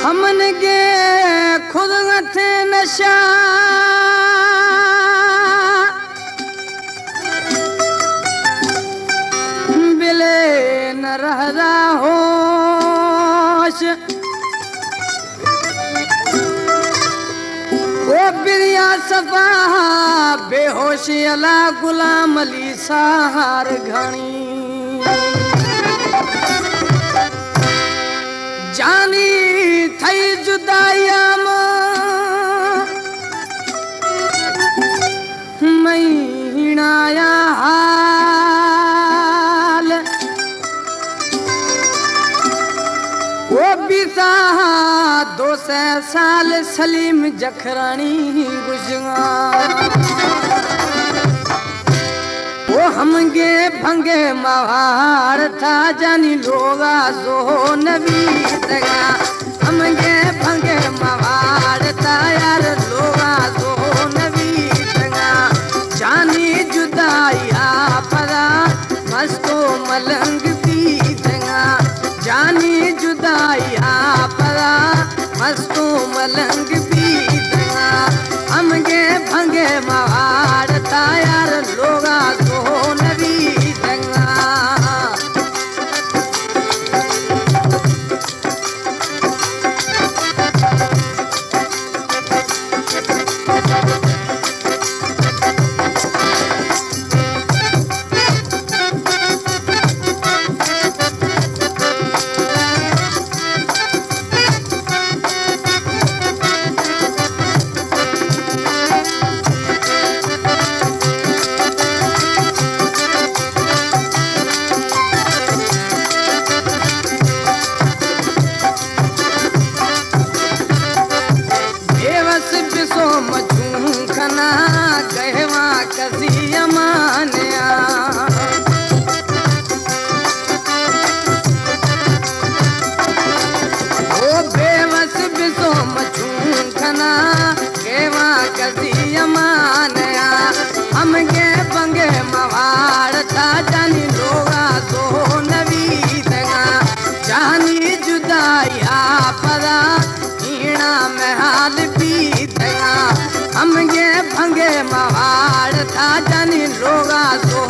ہمنگے خود غتے نشہ، بلے نہ رہدا ہوش۔ او بریا صفا بے ہوش، الا غلام علی ساہار گھنی۔ جانی تھئی جدائی آم مہینہ یا حال۔ او بیتا دو سئے سال سلیم جکھرانی گزگاں۔ او ہمگے بھنگے مواڑ تھا جانی لوگا زو نبی تگا۔ ہمگے بھنگے مواڑ تھا یار لوگا زو نبی تگا۔ جانی جدائی آ پدا مستو ملنگ بیتگاں۔ جانی جدائی آ پدا مستو ملنگ بیتگاں۔ ہمگے بھنگے مواڑ تھا یار لوگا زو نبی تگاں۔ بے وس بسو مچوں کھنا گہواں کسی امانیا۔ او بے وس بسو مچوں کھنا گہواں کسی امانیا۔ ہمگے بھنگے مواڑ تھا جانی لوگا زو نبی تگا۔ جانی جدائی آ پدا ہینا محال بیتگاں۔ ہمگے بھنگے مواڑ تھا جانی لوگا زو